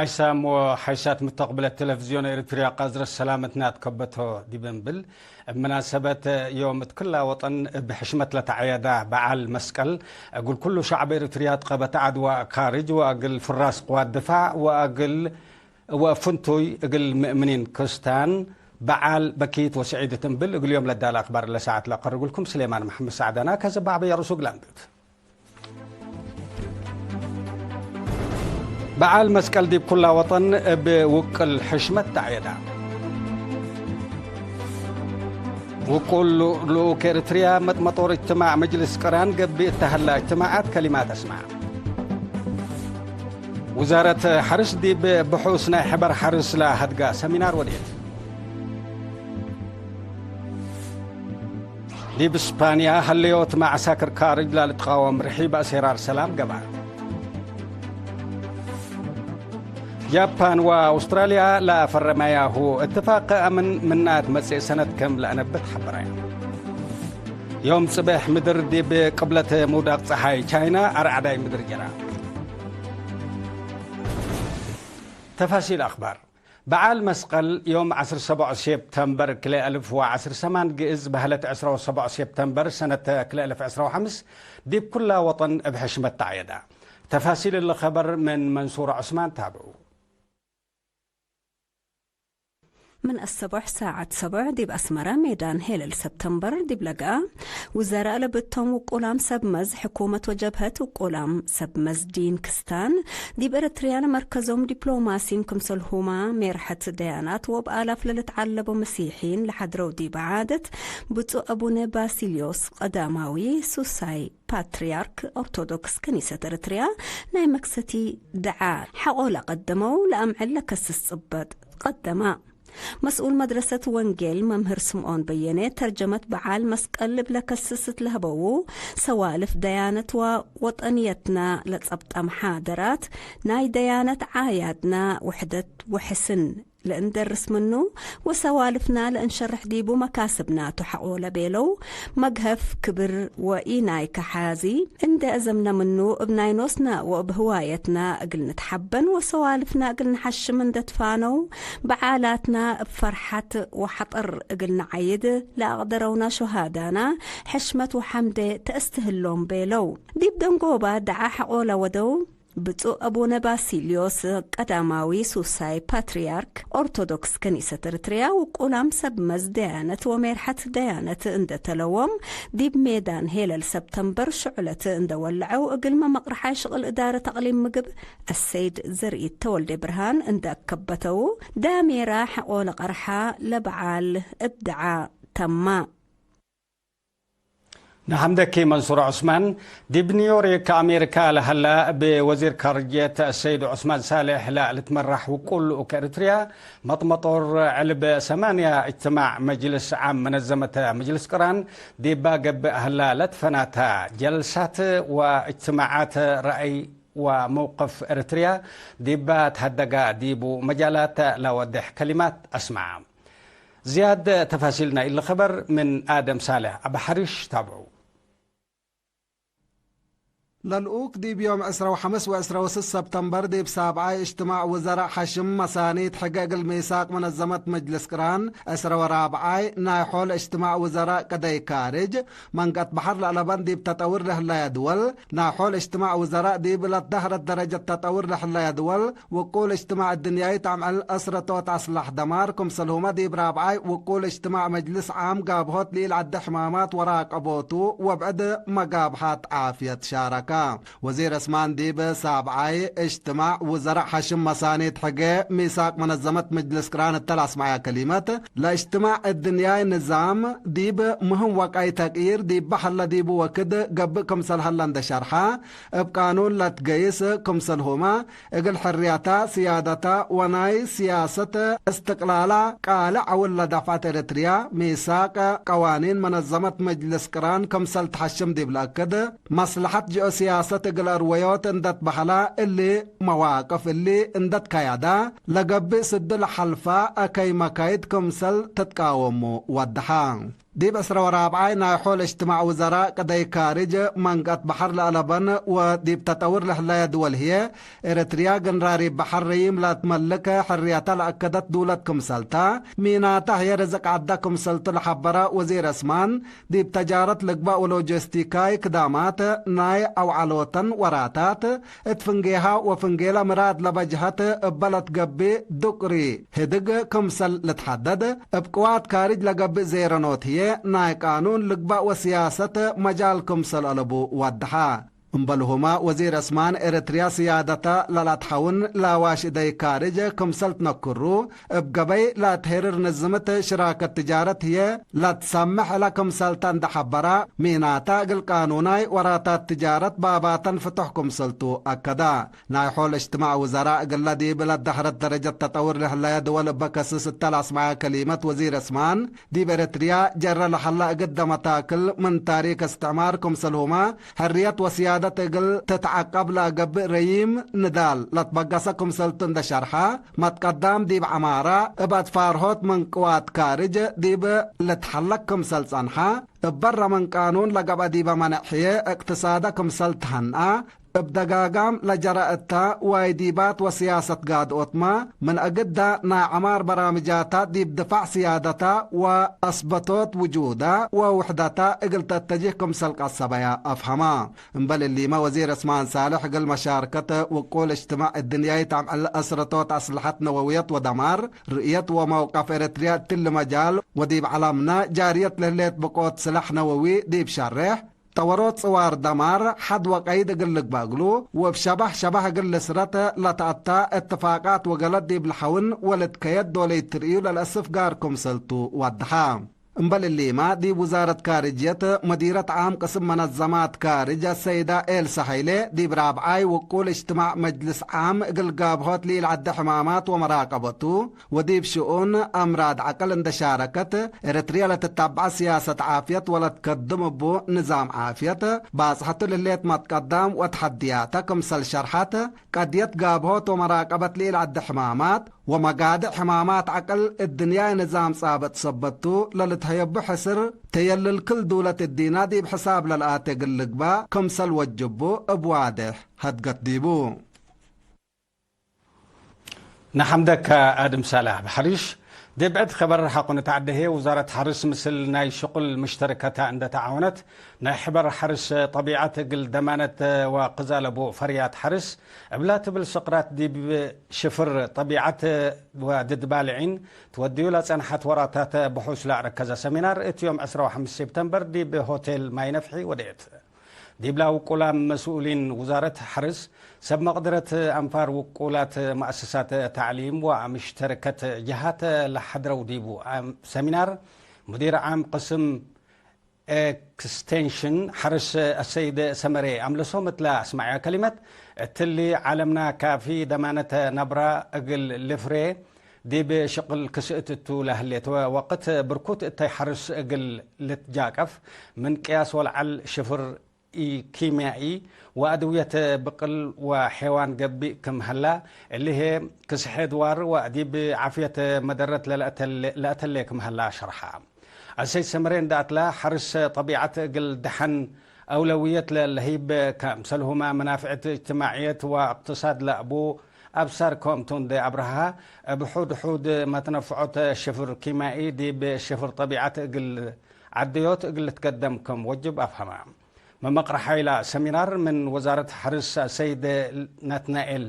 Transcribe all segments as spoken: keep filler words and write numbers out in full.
ሓይሳም ወሓይሳት ምተቅብለት ቴሌቪዝዮን ኤሪትርያ ቀዝረ ሰላመትና ትከበቶ ዲብ እንብል፣ እብ መናሰበት ዮም እት ክላ ወጠን እብ ሕሽመት ለተዐየዳ በዓል መስቀል፣ እግል ኩሉ ሸዕብ ኤሪትርያ ትቀበት ዐድ ወካርጅ ወእግል ፍራስ ቅዋት ድፋዕ ወእግል ወፍንቱይ እግል ምእምኒን ክስታን በዓል በኪት ወስዒድት እንብል፣ እግል ዮም ለዳለ አክባር ለሰዓት ለአቀርብልኩም ስሌማን መሐመድ ሰዕዳና። ከዘ በዐበየ ርሱግ ለአንብት። በዓል መስቀል ዲብ ኩላ ወጠን እብ ውቅል ሕሽመት ተዐየዳ። ውቁል ልኡክ ኤሪትርያ መጥመጦር እጅትማዕ መጅልስ ቅራን ገብእ እተ ሀላ እጅትማዓት ከሊማት አስመዐ። ውዛረት ሐርስ ዲብ ብሑስ ናይ ሕበር ሐርስ ለሀድጋ ሰሚናር ወዴት። ዲብ ስፓንያ ሀለዮት መ ዐሳክር ካርጅ ለልትቃወም ርሒብ አሴራር ሰላም ገብአ። ጃፓን ወአውስትራልያ ለአፈረመያሁ እትፋቅ አምን ምናት መጽእ ሰነት ክም ለአነብት ሐበረ። ዮም ጽበሕ ምድር ዲብ ቅብለት ምውዳቅ ጸሓይ ቻይና አርዐዳይ ምድር ጀራ። ተፋሲል አክባር። በዓል መስቀል ዮም ዐስር ሰቦዕ ሴፕተምበር ክልኤ አልፍ ወዐስር ሰማን ግእዝ በህለት ዕስራ ወሰቦዕ ሴፕተምበር ሰነት ክልኤ አልፍ ዕስራ ወሐምስ ዲብ ኩላ ወጠን እብ ሕሽመት ተዐየዳ። ተፋሲል እሊ ኸበር ምን መንሱር ዑስማን ታብዑ። ምን አሰቦሕ ሳዐት ሰቦዕ ዲብ አስመረ ሜዳን ሄለል ሰብተምበር ዲብ ለገአ ውዘራእ ለብቶም ውቁላም ሰብ መዝ ሕኩመት ወጀብሀት ውቁላም ሰብ መዝ ዲን ክስታን ዲብ ኤረትርያ ለመርከዞም ዲፕሎማሲን ክምሰልሁመ ሜርሐት ደያናት ወእብ አላፍ ለልትዓለቦ መሲሒን ለሐድረው ዲበ ዓደት ብጹእ አቡነ ባሲልዮስ ቀዳማዊ ሱሳይ ፓትርያርክ ኦርቶዶክስ ከኒሰት ኤረትርያ ናይ መክሰቲ ደዓ ሐቆ ለቀደመው ለአምዕል ለከስስ ጽበጥ ቀደማ። መስኡል መድረሰት ወንጌል መምህር ስምዖን በየነ ተርጀመት በዓል መስቀል እብ ለከስስ እት ለህበዉ ሰዋልፍ ደያነት ወወጠንየትና ለጸብጠ መሓደራት ናይ ደያነት ዓያድና ውሕደት ወሕስን ለእንደርስ ምኑ ወሰዋልፍና ለእንሸርሕ ዲቡ መካስብናቱ ሐቆ ለቤለው መግሀፍ ክብር ወኢናይ ከሓዚ እንዴ አዘምነ ምኑ፣ እብ ናይ ኖስና ወእብ ህዋየትና እግል ንትሐበን ወሰዋልፍና እግል ነሐሽም እንዴ ትፋነው፣ በዓላትና እብ ፈርሐት ወሐጠር እግል ነዓይድ ለአቅደረውና ሹሃዳና ሕሽመት ወሐምዴ ተአስትህሎም ቤለው። ዲብ ደንጎባ ደዓ ሐቆ ለወደው ብጹእ አቡነ ባሲልዮስ ቀዳማዊ ሱሳይ ፓትርያርክ ኦርቶዶክስ ከኒሰት ኤረትርያ ውቁላም ሰብ መዝ ደያነት ወሜርሐት ደያነት እንዴ ተለዎም፣ ዲብ ሜዳን ሄለል ሰብተምበር ሽዑለት እንዴ ወለዐው፣ እግልመ መቅርሓይ ሽቅል እዳረት አቅሊም ምግብ አሰይድ ዘርኢት ተወልዴ ብርሃን እንዴ አከበተው፣ ዳሜራ ሐቆ ለቀርሓ ለበዓል እብ ደዓ ተማ። ነሐምደኪ መንሱር ዑስማን። ዲብ ኒውዮርክ አሜሪካ ለሀላ እብ ወዚር ካርጅየት አሰይድ ዑስማን ሳልሕ ለልትመራሕ ውቁል ልኡክ ኤሪትርያ መጥመጦር ዕልብ ሰማንያ እጅትማዕ መጅልስ ዓም መነዘመት መጅልስ ቅራን ዲባ ገብእ ሀላ ለትፈናታ ጀልሳት ወእጅትማዓት ረአይ ወመውቅፍ ኤሪትርያ ዲባ ተሀደጋ ዲቡ መጃላት ለወድሕ ከሊማት አስመዐ። ዝያድ ተፋሲል ናይ እሊ ኸበር ምን አደም ሳልሕ አብ ሐሪሽ ታብዑ። ለልኡክ ዲብ ዮም ዕስራ ወሐምስ ወዕስራ ወስስ ሰብተምበር ዲብ ሳብዓይ እጅትማዕ ውዘራእ ሐሽም መሳኒት ሕገ እግል ሚሳቅ መነዘመት መጅልስ ቅራን፣ ዕስራ ወራብዓይ ናይ ሖል እጅትማዕ ውዘራእ ቀደይ ካርጅ፣ መንቀት በሐር ለአለበን ዲብ ተጠውር ለህለየ ድወል፣ ናይ ሖል እጅትማዕ ውዘራእ ዲብ ለትደህረት ደረጀት ተጠውር ለህለየ ድወል፣ ውቁል እጅትማዕ እድንያይት አምዕል አስረቶት አስላሕ ደማር፣ ክምሰልሁመ ዲብ ራብዓይ ውቁል እጅትማዕ መጅልስ ዓም ጋብሆት ለኢልዐደ ሕማማት ወራቀቦቱ ወብዕድ መጋብሓት ዓፍየት ሻረከ። ወዚር ዕስማን ዲብ ሳብዓይ እጅትማዕ ውዘራእ ሐሽም መሳኒት ሕገ ሚሳቅ መነዘመት መጅልስ ቅራን እተ ለአስመዐያ ከሊመት፣ ለእጅትማዕ እድንያይ ንዛም ዲብ ምህም ወቀይ ተቅይር ዲበ ሀለ ዲቡ ወክድ ገብእ ክምሰል ሀለ እንደ ሸርሐ፣ እብ ቃኑን ለትገይስ ክምሰልሁመ፣ እግል ሕርያታ፣ ስያደታ ወናይ ስያሰት እስትቅላላ ቃልዕ ዐውል ለደፍዐት ኤረትርያ፣ ሚሳቅ ቀዋኒን መነዘመት መጅልስ ቅራን ክምሰል ተሐሽም ዲብ ለአክድ፣ መስለሐት ጂኦስያሰት እግል አርወዮት እንደ ትበሀላ፣ እሊ መዋቅፍ እሊ እንደ ትከያዳ፣ ለገብእ ስዱ ለሐልፋ አከይ መካይድ ክምሰል ትትቃወሙ ወደሐ። ዲብ ዕስረ ወራብዓይ ናይ ሖል እጅትማዕ ውዘራእ ቅደይ ካርጅ መንገአት በሐር ለአለበን ወዲብ ተጠውር ለህለየ ድወል ህዬ፣ ኤረትርያ ግንራሪብ በሐር ረዪም ለትመልክ ሕርየተ ለአከደት ዱለት ክምሰልታ፣ ሚናተ ህዬ ርዝቅ ዐደ ክምሰልቱ ለሐበረ ወዚር ዕስማን፣ ዲብ ተጃረት ልግበእ ወሎጂስቲካይ ክዳማት ናይ አውዓሎተን ወራታት፣ እት ፍንጌሃ ወፍንጌለ ምራድ ለበጅሀት እበ ለትገብእ ዱቅሪ ህድግ ክምሰል ልትሐደድ፣ እብ ቅዋት ካርጅ ለገብእ ዜረኖት ህዬ ናይ ቃኑን ልግባእ ወስያሰት መጃል ክምሰል አለቡ ወደሐ። እምበልሁመ ወዚር ዕስማን፣ ኤረትርያ ስያደተ ለለአትሐውን ለአዋሽ እደይ ካርጅ ክምሰል ትነክሩ፣ እብ ገበይ ለትሄርር ንዝምት ሽራከት ትጃረት ህዬ ለትሰምሕ እለ ክምሰልተ እንደ ሐበራ፣ ሚናተ እግል ቃኑናይ ወራታት ትጃረት ባባተን ፍቱሕ ክምሰልቱ አከዳ። ናይ ሖል እጅትማዕ ውዘራእ እግለ ዲብ ለደህረት ደረጀት ተጠውር ለህለየ ድወል እበ ከስስ እተ ለአስመዐ ከሊመት ወዚር ዕስማን፣ ዲብ ኤረትርያ ጀረ ለሀለ እግደ መታክል ምን ታሪክ እስትዕማር ክምሰልሁመ፣ ሕርየት ወስያደት እግል ትትዐቀብ ለገብእ ረዪም ንዳል ለትበገሰ ክምሰልቱ እንደ ሸርሐ፣ መትቀዳም ዲብ ዐማረ እብ አትፋርሆት ምን ቅዋት ካርጅ ዲብ ልትሐለክ ክምሰል ጸንሐ፣ እብ በረ ምን ቃኑን ለገብአ ዲበ መነዕ ህዬ እቅትሳደ ክምሰል ተሀንአ፣ እብ ደጋጋም ለጀረ እተ ዋይዲባት ወስያሰት ጋድኦትመ፣ ምን እግደ ናይ ዐማር በራምጃታ ዲብ ድፋዕ ስያደታ ወአስበቶት ውጁዳ ወውሕደታ እግል ተተጅህ ክምሰል ቀሰበያ አፍሀማ። እምበል እሊመ፣ ወዚር ዕስማን ሳልሕ እግል መሻርከት ውቁል እጅትማዕ እድንያይት አምዕል አስረቶት አስልሐት ነወውየት ወደማር፣ ርእየት ወመውቀፍ ኤረትርያ እትሊ መጃል ወዲብ ዐለምነ ጃርየት ለህሌት ብቆት ስላሕ ነወዊ ዲብ ሸሬሕ፣ ጠወሮት ጽዋር ደማር ሐድ ወቀይድ እግል ልግበእ እግሉ፣ ወእብ ሸባህ ሸባህ እግል ልስረት ለተአታ እትፋቃት ወገለት ዲብ ለሐውን ወልትከየድ ዶለይት ትርእዩ ለልአስፍ ጋር ክምሰልቱ ወደሐ። እምበል እሊመ፣ ዲብ ውዛረት ካርጅየት መዲረት ዓም ቅስም መነዘማት ካርጅ አሰይዳ ኤልሳ ሀይሌ፣ ዲብ ራብዓይ ውቁል እጅትማዕ መጅልስ ዓም እግል ጋብሆት ለኢልዐደ ሕማማት ወመራቀበቱ፣ ወዲብ ሽኡን አምራድ ዐቅል እንደ ሻረከት፣ ኤረትርያ ለትታብዐ ስያሰት ዓፍየት ወለትከድም እቡ ንዛም ዓፍየት፣ ባጽሐቱ ለህሌት መትቀዳም ወተሐድያተ ክምሰል ሸርሐት፣ ቀድየት ጋብሆት ወመራቀበት ለኢልዐደ ሕማማት ወመጋድዕ ሕማማት ዐቅል እድንያይ ንዛም ጻብጥ ሰበቱ ለልትሀየቡ ሕስር ተየልል ክል ዱለት እዲና ዲብ ሕሳብ ለልአቴ እግል ልግባእ ክምሰል ወጅቡ እብ ዋዴሕ ሀድገት ዲቡ። ነሐምደከ አድም ሳልሕ አብ ሐሪሽ። ዲብ ዕድ ኸበር ሐቆ ንትዐደሄ፣ ውዛረት ሐርስ ምስል ናይ ሽቁል ምሽተርከታ እንደ ተዓወነት፣ ናይ ሕበር ሐርስ ጠቢዐት እግል ደማነት ወቅዛለቡ ፈርያት ሐርስ እብላ ትብል ስቅራት ዲብ ሽፍር ጠቢዐት ወድድ ባልዒን ትወድዩ ለጸንሐት ወራታት ብሑስ ለአረከዘ ሰሚናር እት ዮም ዕስራ ወሐምስ ሴፕተምበር ዲብ ሆቴል ማይ ነፍሒ ወደየት። ዲብላ ውቁላም መስኡሊን ውዛረት ሐርስ፣ ሰብ መቅደረት አንፋር ውቁላት መአሰሳት ተዕሊም ወምሽተርከት ጀሃት ለሐድረው ዲቡ ሰሚናር፣ ሙዲር ዓም ቅስም ኤክስቴንሽን ሐርስ አሰይድ ሰመሬ አምለሶም እትለ አስመዐ ከሊመት፣ እትሊ ዓለምና ካፊ ደማነት ነብራ እግል ልፍሬ ዲብ ሽቅል ክስእት እቱ ለህሌት ወቅት ብርኩት እተይ ሐርስ እግል ልትጃቀፍ ምን ቅያስ ወለዐል ሽፍር ኪምያኢ ወአድውየት ብቅል ወሔዋን ገብእ ክም ሀላ፣ እሊ ህዬ ክስሐ ድዋር ወዲብ ዓፍየት መደረት ለለአተሌ፣ ለአተሌ ክም ሀላ ሸርሐ። አሰይድ ሰመሬ እንደ አትላ፣ ሐርስ ጠቢዐት እግል ደሐን አውለውየት ለለህይብ፣ ከምሰልሁመ መናፍዕት እጅትማዕየት ወእቅትሳድ ለአቡ አብሳር ክምቱ እንዴ አብረሃ፣ እብ ሑድ ሑድ መትነፍዖት ሽፍር ኪማኢ ዲብ ሽፍር ጠቢዐት እግል ዐደዮት እግል ልትገደም ክም ወጅብ አፍሀመ። መመቅረሓይላ ሰሚናር ምን ወዛረት ሐርስ አሰይድ ናትናኤል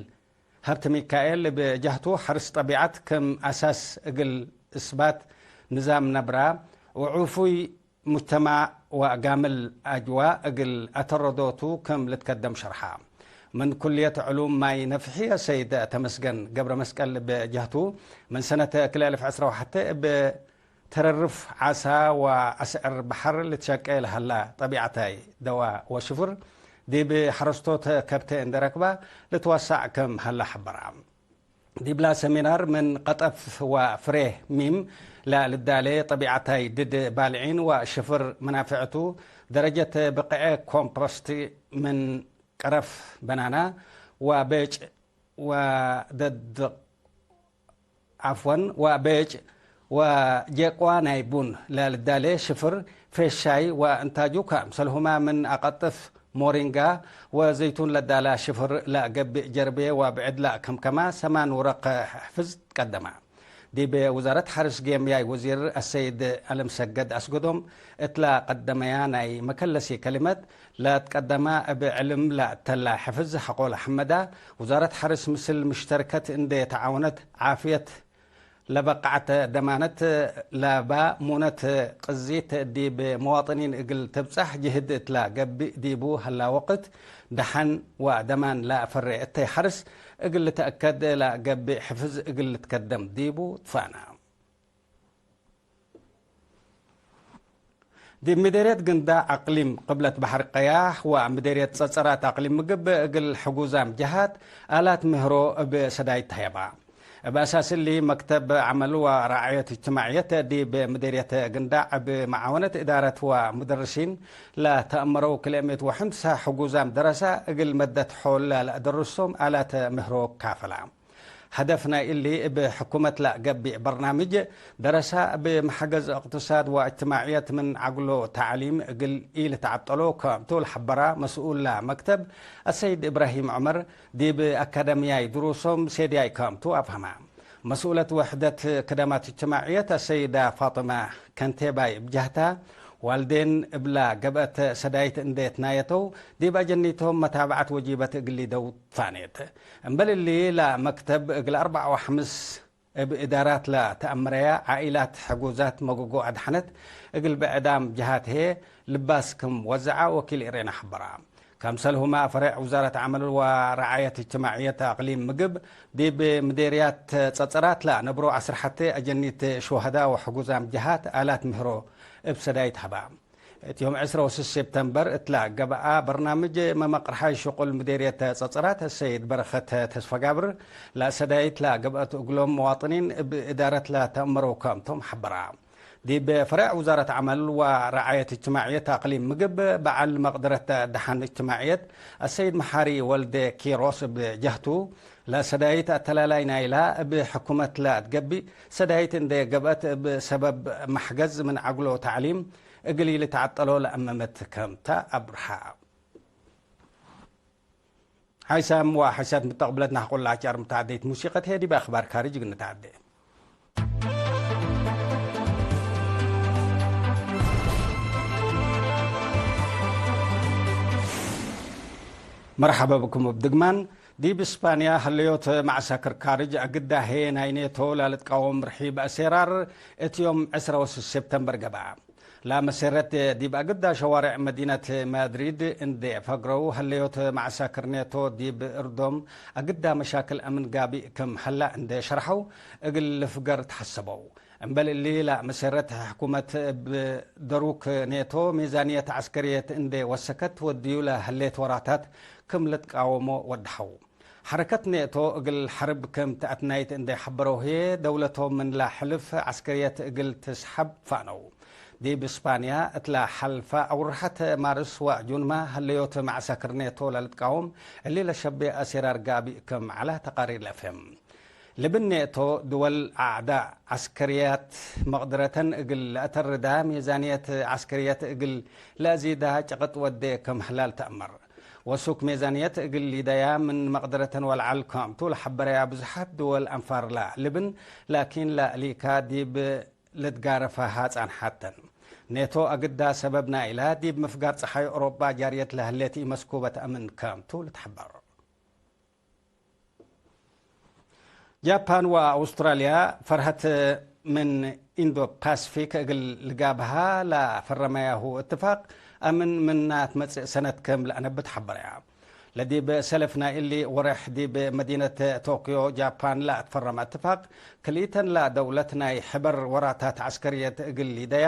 ሀብተ ሚካኤል እብ ጀህቱ፣ ሐርስ ጠቢዐት ክም አሳስ እግል እስባት ንዛም ነብራ ወዑፉይ ሙጅተማዕ ወአጋምል አጅዋ እግል አተረዶቱ ክም ልትከደም ሸርሐ። ምን ኩልየት ዕሉም ማይ ነፍሒ አሰይድ ተመስገን ገብረመስቀል እብ ጀህቱ፣ ምን ሰነት ክልኤ አልፍ ዕስራ ወሐቴ እብ ተረርፍ ዓሳ ወአስዕር በሐር ልትሸቄ ለሀላ ጠቢዐታይ ደዋ ወሽፉር፣ ዲብ ሐረስቶት ከብቴ እንዴ ረክባ ልትወሳዕ ክም ሀላ ሐበራ። ዲብላ ሰሚናር ምን ቀጠፍ ወፍሬ ሚም ለልዳሌ ጠቢዐታይ ድድ ባልዒን ወሽፍር መናፍዕቱ፣ ደረጀት ብቅዔ ኮምፖስት ምን ቀረፍ በናና ወቤጭ ወደድቅ ዓፍወን፣ ወቤጭ ወጄቋ ናይ ቡን ለልዳሌ ሽፍር ፌሻይ ወእንታጁ ከምሰልሁመ ምን አቀጥፍ ሞሪንጋ ወዘይቱን ለዳላ ሽፍር ለገብእ ጀርቤ ወብዕድ ለአከምከማ ሰማን ውረቅ ሕፍዝ ትቀደመ። ዲብ ውዛረት ሐርስ ጌምያይ ወዚር አሰይድ አለምሰገድ አስገዶም እትለ ቀደመያ ናይ መከለሲ ከሊመት ለትቀደመ እብ ዕልም ለአተላ ሕፍዝ ሐቆ ለሐመዳ፣ ውዛረት ሐርስ ምስል ምሽተርከት እንዴ ተዓወነት ዓፍየት ለበቃዕተ ደማነት ለባ ሙነት ቅዚት ዲብ መዋጥኒን እግል ትብጻሕ ጅህድ እትላ ገብእ ዲቡ ሀላ ወቅት፣ ደሐን ወደማን ለአፈሬ እተይ ሐርስ እግል ልትአከድ ለገብእ ሕፍዝ እግል ልትከደም ዲቡ ትፋና። ዲብ ምዴርየት ግንዳዕ አቅሊም ቅብለት በሐር ቀያሕ ወምዴርየት ጸጸራት አቅሊም ምግብ እግል ሕጉዛም ጀሃት አላት ምህሮ እብ ሰዳይት ተህየባ። እብ አሳስ እሊ፣ መክተብ ዐመል ወረዓየት እጅትማዕየት ዲብ ምዴርየት ግንዳዕ እብ መዓወነት እዳረት ወሙደርሲን ለተአመረው ክልኤ ምእት ወሐምሳ ሕጉዛም ደረሳ እግል መደት ሖል ለአደርሶም አላት ምህሮ ካፈላ። ሀደፍ ናይ እሊ እብ ሕኩመት ለገብእ በርናምጅ ደረሳ እብ መሐገዝ እቅትሳድ ወእጅትማዕየት ምን ዐግሎ ተዕሊም እግል ኢልትዐጠሎ ከምቱ ለሐበራ መስኡል ለመክተብ አሰይድ እብራሂም ዑመር፣ ዲብ አካደምያይ ድሩሶም ሴድያይ ከምቱ አፍሀማ። መስኡለት ወሕደት ክደማት እጅትማዕየት አሰይዳ ፋጥመ ከንቴባይ እብ ጀህታ፣ ዋልዴን እብላ ገብአት ሰዳይት እንዴ ትናየተው፣ ዲብ አጀኒቶም መታብዐት ወጂበት እግል ሊደው ትፋኔት። እምበል እሊ፣ ለመክተብ እግል አርበዕ ወሐምስ እብ እዳራት ለተአመረያ ዓኢላት ሕጉዛት መጎጎ አድሐነት እግል ብዕዳም ጀሃት ህዬ ልባስ ክም ወዘዐ ወኪል ኤሬና ሐበራ። ከምሰልሁመ ፈሬዕ ውዛረት ዐመል ወረዓየት እጅትማዕየት አቅሊም ምግብ፣ ዲብ ምዴርያት ጸጸራት ለነብሮ ዐስር ሐቴ አጀኒት ሹሀዳ ወሕጉዛም ጀሃት አላት ምህሮ እብ ሰዳይት ሀባ። እት ዮም ዕስራ ወስስ ሴፕተምበር እትለ ገብአ በርናምጅ መመቅርሓይ ሽቁል ምዴርየት ጸጸራት ሰይድ በረኸት ተስፈጋብር፣ ለሰዳይት ለገብአት እግሎም መዋጥኒን እብ እዳረት ለተአመረው ከምቶም ሐበራ። ዲብ ፈሬዕ ውዛረት ዐመል ወረዓየት እጅትማዕየት አቅሊም ምግብ በዐል መቅደረት ደሐን እጅትማዕየት አሰይድ መሓሪ ወልደ ኪሮስ እብ ጀህቱ፣ ለሰዳይት አተላላይ ናይላ እብ ሕኩመት ለትገቢእ ሰዳይት እንዴ ገብአት እብ ሰበብ መሕገዝ ምን ዐግሎ ተዕሊም እግል ኢልትዐጠሎ ለአመመት ከም ተ አብርሀ። ሓይሳም ወሓይሳት ምተቅብለት ናህቆላ አቻር ምተዓደይት ሙሲቀት ህዬ ዲብ አክባር ካርጅ እግል ንተዓዴ። መርሐበ ብኩም እብ ድግማን። ዲብ እስፓንያ ህለዮት መዐሳክር ካርጅ አግዳ ህዬ ናይ ኔቶ ለልትቃወም ርሒብ አሴራር እት ዮም ዕስራ ወስስ ሴፕተምበር ገብአ። ለመሴረት ዲብ አግዳ ሸዋሬዕ መዲነት ማድሪድ እንዴ ፈግረው፣ ህለዮት መዐሳክር ኔቶ ዲብ እርዶም አግዳ መሻክል አምን ጋቢእ ክም ሀላ እንዴ ሸርሐው፣ እግል ልፍገር ተሐሰበው። እምበል እሊ፣ ለመሴረት ሕኩመት እብ ደሩክ ኔቶ ሜዛንየት ዐስከርየት እንዴ ወሰከት ወድዩ ለህሌት ወራታት ክም ልትቃወሞ ወደሐው። ሐረከት ኔቶ እግል ሐርብ ክም ተአትናይት እንዴ ሐበረው ህዬ፣ ደውለቶም ምንላ ሕልፍ ዐስከርየት እግል ትስሐብ ፋነው። ዲብ እስፓንያ እትለ ሐልፈ አውርሐት ማርስ ወጁንመ ህለዮት መዐሳክር ኔቶ ለልትቃወም እሊ ለሸቤ አሴራር ጋቢእ ክም ዐለ ተቃሪር ለአፍህም። ልብን ኔቶ ድወል አዕዳእ ዐስከርያት መቅድረተን እግል ለአተርዳ፣ ሜዛንየት ዐስከርየት እግል ለአዚዳ ጭቅጥ ወዴ ክም ህላል ተአመር። ወሱክ ሜዛንየት እግል ሊደያ ምን መቅደረተን ወለዐል ከምቱ ለሐበረያ ብዙሓት ድወል አንፋርላ ልብን፣ ላኪን ለእሊካ ዲብ ልትጋረፈሃ ጻንሓተን። ኔቶ አግዳ ሰበብ ናይላ ዲብ ምፍጋር ጸሓይ ኦሮባ ጃርየት ለህሌት ኢመስኩበት አምን ከምቱ ልትሐበር። ጃፓን ወአውስትራልያ ፈርሀት ምን ኢንዶ ፓስፊክ እግል ልጋብሃ ለፈረመያሁ እትፋቅ አምን ምና ትመጽእ ሰነት ክም ለአነብት ሐበረያ። ለዲብ ሰለፍ ናይ እሊ ወሬሕ ዲብ መዲነት ቶክዮ ጃፓን ለአትፈረመ እትፋቅ፣ ክልኢተን ለደውለት ናይ ሕበር ወራታት ዐስከርየት እግል ሊደያ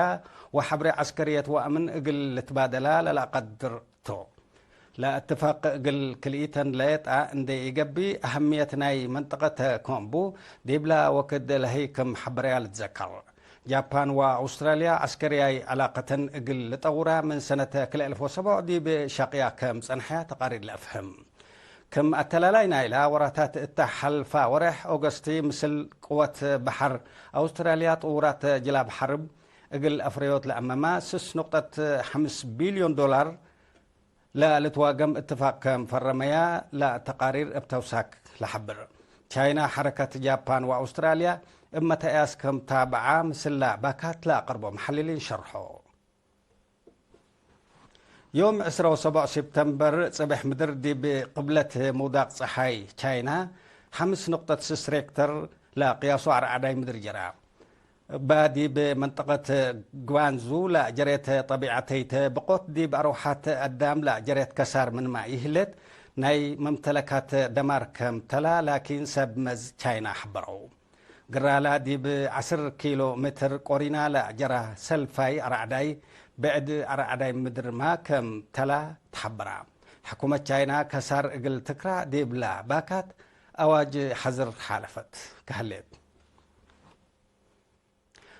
ወሐብሬ ዐስከርየት ወአምን እግል ልትባደላ ለለአቀድር ቱ። ለእትፋቅ እግል ክልኢተን ሌጣ እንዴ ኢገብእ፣ አህምየት ናይ መንጠቀት ኮምቡ ዲብላ ወክድ ለህይ ክም ሐበረያ ልትዘከር። ጃፓን ወአውስትራልያ ዐስከርያይ ዐላቀተን እግል ልጠውራ ምን ሰነት ክልኤ አልፍ ወሰቦዕ ዲብ ሻቅያ ክም ጸንሐያ ተቃሪር ለአፍህም። ክም አተላላይ ናይላ ወራታት እተ ሐልፋ ወሬሕ ኦገስት፣ ምስል ቅወት በሐር አውስትራልያ ጥውራት ጅላብ ሐርብ እግል አፍረዮት ለአመማ ስስ ንቁጠት ሐምስ ቢልዮን ዶላር ለልትዋገም እትፋቅ ከም ፈረመያ ለተቃሪር እብ ተውሳክ ለሐብር። ቻይና፣ ሐረከት ጃፓን ወአውስትራልያ እብ መተአያስ ከም ታብዓ ምስላ ባካት ለአቀርቦ መሐልሊን ሸርሖ። ዮም ዕስራ ወሰቡዕ ሴፕተምበር ጽብሕ ምድር ዲብ ቅብለት ምውዳቅ ጸሓይ ቻይና ሐምስ ንቁጠት ስስ ሬክተር ለቅያሱ አርዓዳይ ምድር ጀራ። እባ ዲብ መንጠቀት ግዋንዙ ለጀሬት ጠቢዐተይተ ብቆት ዲብ አርወሓት አዳም ለጀሬት ከሳር ምንማ ይህሌት ናይ መምተለካት ደማር ከም ተላ ላኪን ሰብ መዝ ቻይና ሐበረው። ግራላ ዲብ ዐስር ኪሎ ሜትር ቆሪና ለጀራ ሰልፋይ አርዓዳይ ብዕድ አርዓዳይ ምድርማ ከም ተላ ተሐበራ። ሕኩመት ቻይና ከሳር እግል ትክራ ዲብላ ባካት አዋጅ ሐዝር ሓለፈት ከህሌት።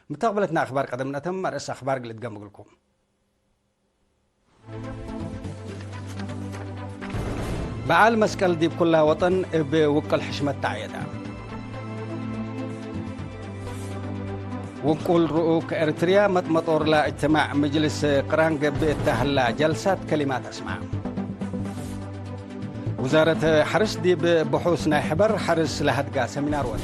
ምተቅብለትና አክባር ቀደም ነአተም አርእስ አክባር እግል እድገም እግልኩም። በዓል መስቀል ዲብ ኩላ ወጠን እብ ውቅል ሕሽመት ተዐየደ። ውቁል ርኡክ ኤርትርያ መጥመጦር ለእጅትማዕ ምጅልስ ቅራን ገብእ እተ ሀላ ጀልሳት ከሊማት አስምዐ። ውዛረት ሐርስ ዲብ ብሑስ ናይ ሕበር ሐርስ ለሀድጋ ሰሚናር ወደ።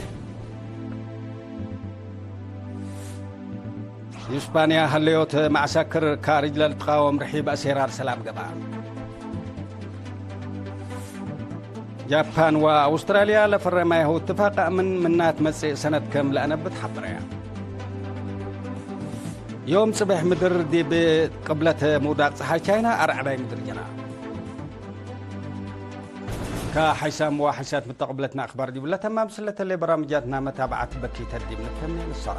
ዩስፓንያ ሀለዮት መዐሳክር ካርጅ ለልትቃወም ርሒብ አሴራር ሰላም ገብአ። ጃፓን ወአውስትራልያ ለፈረማይሁ እትፋቅ አምን ምናት መጽእ ሰነት ከም ለአነብት ሐበረያ። ዮም ጽብሕ ምድር ዲብ ቅብለት ምውዳቅ ጸሓይ ቻይና አርዐዳይ ምድር ጀራ። ከሐይሳም ወሐይሳት ምተቅብለትና አክባር ዲብለ ተማም ስለተሌ በራምጃትና መታብዓት በኪተ ዲብ ንተሜ ንሰራ።